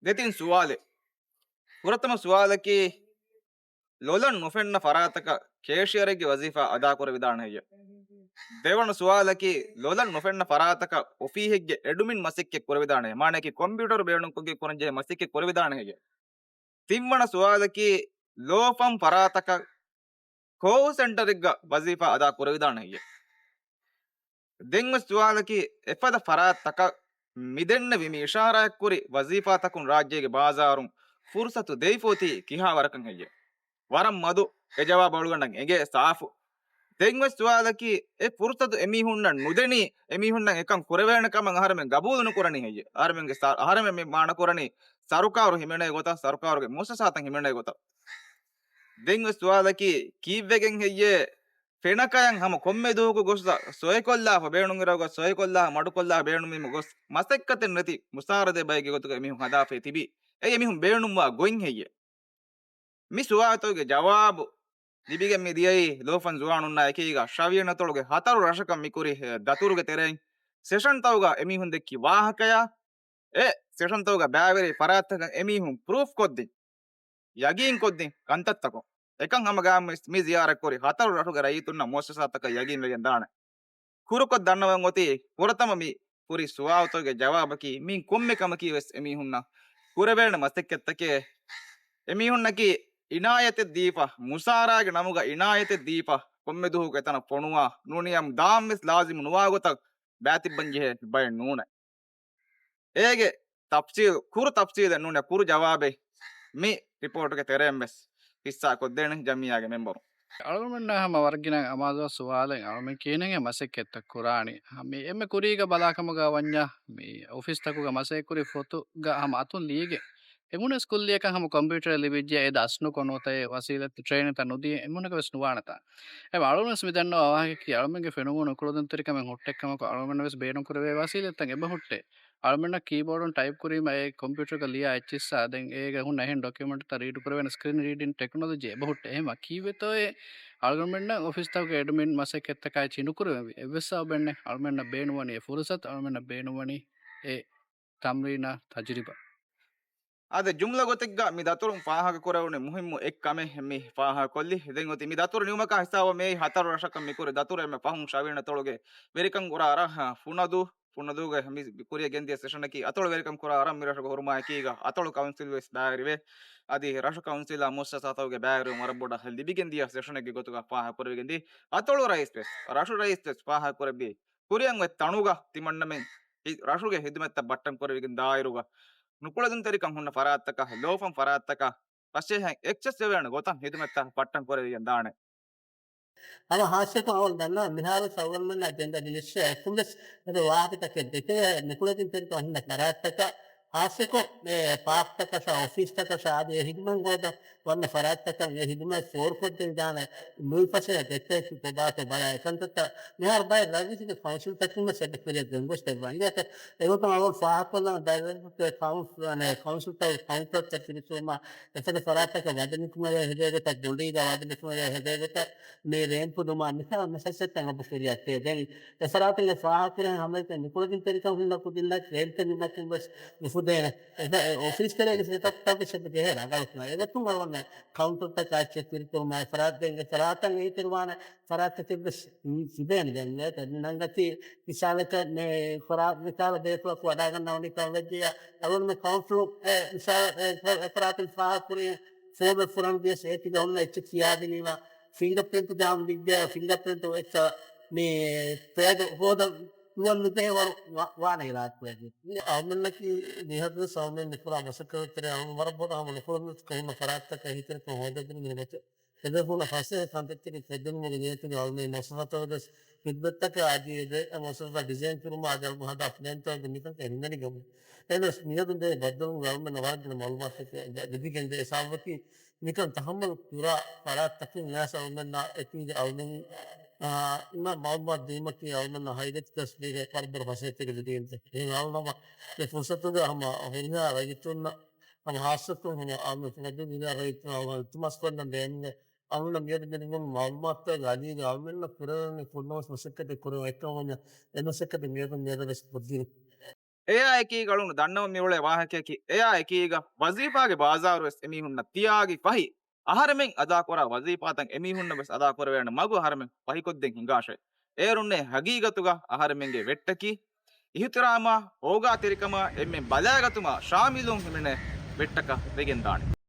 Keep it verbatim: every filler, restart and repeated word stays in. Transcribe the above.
ދެތިން ސުވާލެއް. ފުރަތަމަ ސުވާލަކީ، ލޮލަށް ނުފެންނަ ފަރާތަކަށް ކޭޝިއަރެއްގެ ވަޒީފާ އަދާކުރެވިދާނެ ހެއްޔެވެ؟ ދެވަނަ ސުވާލަކީ، ލޮލަށް ނުފެންނަ ފަރާތަކަށް އޮފީހެއްގެ އެޑްމިން މަސައްކަތް ކުރެވިދާނެ، މާނައަކީ ކޮމްޕިއުޓަރު ބޭނުންކޮށްގެން ކުރަންޖެހޭ މަސައްކަތް ކުރެވިދާނެ ހެއްޔެވެ؟ ތިންވަނަ ސުވާލަކީ، ލޯފަން ފަރާތަކަށް ކޯލް ސެންޓަރެއްގަ ވަޒީފާ އަދާ ކުރެވިދާނެ ހެއްޔެވެ؟ ދެންވެސް ސުވާލަކީ، އެފަދަ ފަރާތްތަކަށް މިދެންނެވި މި އިޝާރާތްކުރި ވަޒީފާތަކުން ރާއްޖޭގެ ބާޒާރުން ފުރުސަތު ދެވިފަ އޮތީ ކިހާ ވަރަކަށް ހެއްޔެވެ؟ ވަރަށް މަދު. އެ ޖަވާބު އަޅުގަނޑަށް އެނގޭ ސާފު. ދެންވެސް ސުވާލަކީ، އެ ފުރުސަތު އެމީހުންނަށް ނުދެނީ، އެމީހުންނަށް އެކަން ކުރެވޭނެ ކަމަށް އަހަރެމެން ގަބޫލު ނުކުރަނީ ހެއްޔެވެ؟ އަހަރެމެންގެ ސަ-، އަހަރެމެން މި މާނަ ކުރަނީ ސަރުކާރު ހިމެނޭ ގޮތަށް، ސަރުކާރުގެ މުއައްސަސާތައް ހިމެނޭ ގޮތަށް. ދެންވެސް ސުވާލަކީ، ކީއްވެގެން ހެއްޔޭ ފެނަކަޔަށް ހަމަ ކޮންމެ ދުވަހަކު ގޮސް ސޮއިކޮށްލާފަ ބޭނުންއިރަށް ގޮސް ސޮއިކޮށްލާފަ މަޑުކޮށްލާފަ ބޭނުމީމަ ގޮސް މަސައްކަތެއް ނެތި މުސާރަދޭ ބައެއްގެ ގޮތުގަ އެމީހުން ހަދާފައި ތިބީ؟ އެއީ އެމީހުން ބޭނުންވާ ގޮތް ހެއްޔެވެ؟ މި ސުވާލުތަކުގެ ޖަވާބު ލިބިގެން މި ދިޔައީ ލޯފަން ޒުވާނުންނާ އެކީގަ ޝަވިޔަނި އަތޮޅުގެ ހަތަރު ރަށަކަށް މި ކުރި، އެ، ދަތުރުގެ ތެރެއިން ސެޝަންތަކުގަ އެމީހުން ދެއްކި ވާހަކަޔާ، އެ ސެޝަންތަކުގަ ބައިވެރި ފަރާތްތަކަށް އެމީހުން ޕްރޫފް ކޮށްދިން، ޔަގީންކޮށްދިން ކަންތައްތަކުން. އެކަން ހަމަގައިމުވެސް މި ޒިޔާރަތްކުރި ހަތަރު ރަށުގެ ރައްޔިތުންނަށް މުއައްސަސާތަކަށް ޔަގީންވެގެން ދާނެ. ކުރުކޮށް ދަންނަވަން އޮތީ ފުރަތަމަ މި ކުރި ސުވާލުތަކުގެ ޖަވާބަކީ، މިއިން ކޮންމެ ކަމަކީ ވެސް އެމީހުންނަށް ކުރެވޭނެ މަސައްކަތްތަކެއް. އެމީހުންނަކީ އިނާޔަތެއް ދީފަ، މުސާރާގެ ނަމުގަ އިނާޔަތެއް ދީފަ، ކޮންމެ ދުވަހަކު އެތަނަށް ފޮނުވާ، ނޫނީ ދާން ވެސް ލާޒިމު ނުވާ ގޮތަށް ބައިތިއްބަން ޖެހޭ ބައެއް ނޫނޭ. އޭގެ ތަފްސީލް، ކުރު ތަފްސީލެއް ނޫނޭ، ކުރު ޖަވާބެއް މި ރިޕޯޓުގެ ތެރެއިން ވެސް ހިއްސާ ކޮށްދޭނެ ޖަމިއްޔާގެ މެމްބަރުން. އަޅުގަނޑުމެންނާ ހަމަ ވަރަށް ގިނަ އަމާޒުވާ ސުވާލެއް އަޅުމެން ކިހިނެއްހޭ މަސައްކަތްތައް ކުރާނީ؟ މި އެންމެ ކުރީގަ ބަލާކަމުގަ ވަންޏާ، މި އޮފީސްތަކުގަ މަސައްކަތްކުރި ފޮތުގަ ހަމަ އަތުން ލީގެ އެމުނެސް ކުއްލިއަކަށް ހަމަ ކޮމްޕިއުޓަރެއް ލިބިއްޖެ އެ ދަސްނުކޮށް ނުވަތަ އެ ވަސީލަތު ޓްރޭނިންތައް ނުދީ އެމުނަކަށް ވެސް ނުވާނެތާ. އެ އަޅުންވެސް މި ދަންނަވާ ވާހަކައަކީ އަޅުމެންގެ ފެނުމުން ނުކުޅަދުންތެރިކަމެއް ހުއްޓެއްކަމަކު އަޅުމެންނަށް ވެސް ބޭނުންކުރެވޭ ވަސީލަތްތައް އެބަ ހުއްޓޭ. އަޅުމެންނަށް ކީބޯޑުން ޓައިޕް ކުރީމަ އެ ކޮމްޕިއުޓަރގަ ލިޔާ އެއްޗިއްސާ ދެން އޭގަ ހުންނަ އެހެން ޑޮކިއުމެންޓްތައް ރީޑް ކުރެވޭނެ ސްކްރީން ރީޑިން ޓެކްނޮލޮޖީ އެބަ ހުއްޓޭ. އެހެމަ ކީއްވެތޯއޭ އަޅުގަނޑުމެންނަށް އޮފީސްތަކުގެ އެޑްމިން މަސައްކަތްތަކާ އެއްޗެއް ނުކުރެވެންވީ؟ އެއްވެސް ސަބަބެއް ނެތް. އަޅުމެންނަށް ބޭނުންވަނީ އެ ފުރުސަތު، އަޅުމެންނަށް ބޭނުންވަނީ އެ ތަމްރީނާ ތަޖުރިބާ. އާދެ، ޖުމްލަ ގޮތެއްގަ މި ދަތުރުން ފާހަގަކުރެވުނީ މުހިއްމު އެއް ކަމެއް މި ފާހަގަކޮށްލީ. ދެން އޮތީ މި ދަތުރު ނިމުމަކާ ހިސާބަށް މިއީ ހަތަރު ރަށަކަށް މި ކުރި ދަތުރު އެންމެ ފަހުން ޝަވިޔަނި އަތޮޅުގެ ވެރިކަން ކުރާ ރަށް، ފުނަދޫ، ފުނަދޫގެ މި ކުރިއަށް ގެންދިޔަ ސެޝަނަކީ އަތޮޅު ވެރިކަން ކުރާ ރަށް މި ރަށުގަ ހުރުމާ އެކީގަ އަތޮޅު ކައުންސިލް ވެސް ބައިވެރިވޭ. އަދި ރަށު ކައުންސިލާ މުއައްސަސާތަކުގެ ބައިވެރިވުން ވަރަށް ބޮޑަށް ލިބިގެންދިޔަ ސެޝަނެއްގެ ގޮތުގަ ފާހަގަކުރެވިގެންދިޔަ. އަތޮޅު ރައީސް ވެސް، ރަށު ރައީސް ވެސް ފާހަގަކުރެއްވި ކުރިއަށް އޮތް ތަނުގަ ތިމަންނަމެން ހި-، ރަށުގެ ހިދުމަތްތައް ބައްޓަން ކުރެވިގެން ދާއިރުގަ ނުކުޅެދުންތެރިކަން ހުންނަ ފަރާތްތަކަށް، ލޯފަން ފަރާތްތަކަށް ފަސޭހައިން އެކްސެސް ވެވޭނެ ގޮތަށް ހިދުމަތްތައް ބައްޓަން ކުރެވިގެން ދާނެ. ހަމަ ހާއްސަކޮށް އަވަލް ދަންނަވާ މިހާރު އަޅުގަނޑުމެންނަށް ދެން ދަނީ ނިޝް އެކުންވެސް އެ ވާހަކަތަކެއް ދެކެވޭ ނުކުޅެދުންތެރިކަން ހުންނަ ފަރާތްތަކަށް ހާއްސަކޮށް އެ ޕާކްތަކަށާ އޮފީސްތަކަށާ އަދި އެ ހިދުމަތް ހޯދަ ވަންނަ ފަރާތްތަކަށް އެ ހިދުމަތް ފޯރުކޮށްދެވިދާނެ ނުވިފަސޭހަ ދެއްކައި ކޮބާތޯ ބަލާ އެކަންތައްތައް މިހާރު ބައެއް ރައްޔިތުގެ ކައުންސިލްތަކުން ވެސް އެބަ ކުރިއަށް ގެންގޮސްދެއްވާ. އިނގޭތަ އެގޮތުން އަޅުގަނޑު ފާހަގަކޮށްލަން ބައެއް ރައްޔިތުގެ ކައުންސިލް، އަނެ، ކައުންސިލްތަކުގެ ކައުންޓަރުތައް ތިރިކުރުމާ، އެފަދަ ފަރާތްތަކަށް ވަދެ ނިކުމެވޭ ހެދޭ ގޮތަށް، ގޮނޑީގަ ވަދެ ނިކުމެވޭ ހެދޭ ގޮތަށް، މި ރޭމްޕު ދުމާ މިކަހަލަ މަސައްކަތްތައް އެބަ ކުރިއަށް ދެން އެފަރާތުން ފާހަގަކުރެވޭ ހަމައެކަނި ނުކުޅެދުންތެރިކަން ހުންނަ ކުދިންނަށް ރޭމްޕެއް ނިންމަކުން ވެސް ނުފުދޭނެ. އެ، އެ އޮފީސް ތެރޭގެ ސެޓަޕްތައް ވެސް އެބަ ޖެހޭ ރަނގަޅުކަމަށް. އެގޮތުން އަޅުގަނޑަށް ކައުންޓަރުތައް ކާއެއްޗެއް ތިރިކުރުމާ، އެފަރާތް ދެން އެފަރާތަށް އެހީތެރިވާނެ ފަރާތްތަކެއް ވެސް ތިބޭނެ. ދެން މި ނަންގަތީ މިސާލަކަށް މި ފަރާތް މިކާލަ ބޭފުޅަކު ވަޑާގަންނަވަނީ ކަމަށް ވެއްޖެޔާ، އަޅުގަނޑު މި ކައުންޓަރު އެ މިސާލަށް އެ ފަ-، އެ ފަރާތުން ފާހަގަކުރި ފޯމެއް ފުރަން ވިޔަސް އޭތިގަ ހުންނަ އެއްޗެއް ކިޔާދިނީމަ، ފިންގަޕްރިންޓް ޖާމް ވިއްޖެޔާ، ފިންގަޕްރިންޓް އެއްޗަށް މި ޕޭޑް ހޯދަން ނުވަން ނުޖެހޭ ވަރު ވާ-، ވާނެ އިރާދަކުރެއްވި. އަޅުމެންނަކީ މިހާރު ވެސް އަޅުމެން މިކުރާ މަސައްކަތްތެރޭ އަޅުމެން ވަރަށް ބޮޑަށް ހަމަ ނުކުޅެދުންތެރިކަން ހުންނަ ފަރާތްތަކަށް އެހީތެރިކަން ހޯދައިދިނުމުގެ ގޮތުން އެބޭފުޅުންނަށް ފަސޭހަ ކަންތައްތަކެއް ކޮށްދިނުމުގެ ނިޔަތުން އަޅުމެން މުއައްސަސާތަކަށް ވެސް ޚިދުމަތްތަކެއް އަދި އެ މުއައްސަސާ ޑިޒައިން ކުރުމާ އަދި އަޅުގަނޑު ހަދާ ޕްލޭންތަކެއް މިކަންކަން ހިނގަނީ ގަމު. އެހެނަސް މިއަދު ދޭ ބައްދަލުގެ އަޅުމެންނަށް ވަރަށް ގިނަ މައުލޫމާތުތަކެއް ލިބިގެންދޭ ސަބަބަކީ މިކަން ތަހައްމަލު ކުރާ ފަރާތްތަކުން ވެސް އަޅުމެންނާ އެކީގަ އަޅުމެން، އާ، އިމާ މައުލޫމާތު ދީމަކީ އަޅުމެންނަށް ހައިލައިޓް ކޮށްދޭ ވަރަށް ބޮޑު ފަސޭހަތަކެއް ލިބިގެންދޭ. އެހެން އަޅުގަނޑު މި ފުރުސަތުގަ ހަމަ ހުރިހާ ރައްޔިތުންނަށް ހަމަ ހާއްސަކޮށް ހަމަ އާއްމު ފުރަތަމަ ދުނިޔެ ރައްޔިތުން އަޅުގަނޑު އިލްތިމާސް ކޮށްލަން ބޭނުމޭ. އަޅުގަނޑަށް މިއަދު މި ދެންނެވުނު މައުލޫމާތުތަކުގެ އަދި އަޅުމެންނަށް ކުރެވޭނެ ކުރިނަމަވެސް މަސައްކަތެއް ކުރެވޭ އެއްކަމަށް ވަންޏާ އެ މަސައްކަތެއް މިއަދު މިއަދަށް ވެސް ކޮށްދިނުން. އެއާ އެކީގަ އަޅުގަނޑު ދަންނަވަން މިއުޅޭ ވާހަކަޔަކީ، އެއާ އެކީގަ ވަޒީފާގެ ބާޒާރުވެސް އެމީހުންނަށް ތިޔާގި ފަހި، އަހަރެމެން އަދާކުރާ ވަޒީފާތައް އެމީހުންނަށް ވެސް އަދާކުރެވޭނެ މަގު އަހަރެމެން ފަހިކޮށްދޭން ހިނގާށޭ. އޭރުންނޭ ހަގީގަތުގަ އަހަރެމެންގެ ވެއްޓަކީ، އިހުތިރާމާ، އޯގާތެރިކަމާ އެންމެ ބަލާގަތުމާ ޝާމިލުން ހިމެނޭ ވެއްޓަކަށް ވެގެންދާނެ.